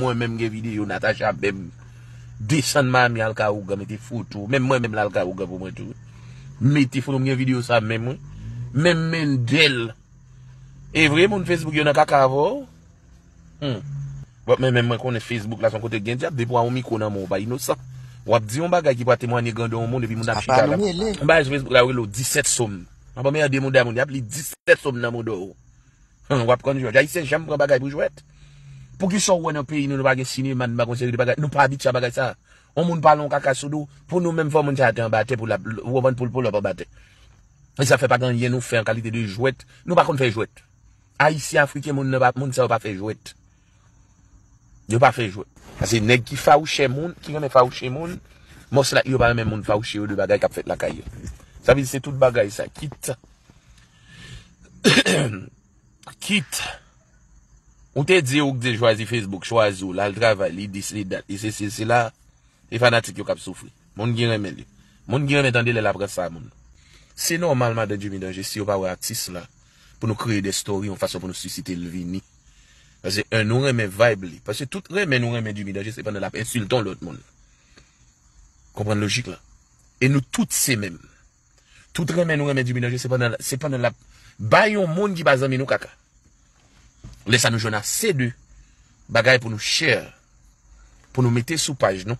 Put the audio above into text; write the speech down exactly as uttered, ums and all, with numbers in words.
mwen menm gen videyo Natacha menm desann Miami al ka ougan, mete foto. Menm mwen menm la al ka ougan pou mwen tou. Mete foto, m gen videyo sa menm, wi. Menm Mendel. E vre, moun Facebook yo nan kaka avè w? Hmm. Bon, men menm mwen konnen Facebook la se yon kote gen dyab, depi w a yon mikwo nan men w, w pa inosan. W ap di yon bagay ki pral temwaye grandè yon moun, epi moun ap chita la. Yon bagay sou Facebook la, yo rele w disèt sòm. Anba merde moun, moun, y ap li disèt sòm nan mouda w. Hmm, w ap konn jwèt. Ayisyen janm pran bagay pou jwèt. Poukisa w wè nan peyi nou, nou pa gen sinema, nou pa gen seri de bagay, nou pa abitye a bagay sa? Yon moun pale yon kaka sou nou, pou nou menm fò moun sa te anba tè pou l ap, w konprann, pou l, pou l ap anba tè. E sa fè pa gen anyen nou fè an kalite de jwèt. Nou pa konn fè jwèt. Ayisyen, Afriken, moun nan pa, moun sa yo pa fè jwèt. Yo pa fè jwèt. Paske nèg ki fawouchè moun, ki renmen fawouche moun, mòs la yo pa renmen moun fawouche yo de bagay k ap fèt lakay yo. Sa vle di se tout bagay sa. Kit, kit ou te di ou k te chwazi Facebook, chwazi w, l al travay, li dis, li dat, li sesi, li sela, e fanatik yo k ap soufri. Moun ki renmen li. Moun ki renmen tande lè l ap ranse a moun. Se nòmal, madan Jimmy Danje, si yo pa wè atis la, pou nou kreye de story, yon fason pou nou sisite l vini. Paske, en, nou renmen vibe li. Paske tout renmen nou renmen Jimmy Danje, se pandan l ap ensilte yon lòt moun. Konprann lojik la. E nou tout se menm. Tout renmen nou renmen Jimmy Danje, se pandan, se pandan l ap bay yon moun ki pa zanmi nou kaka. Lè sa nou jwenn ase de bagay pou nou share, pou nou mete sou paj nou.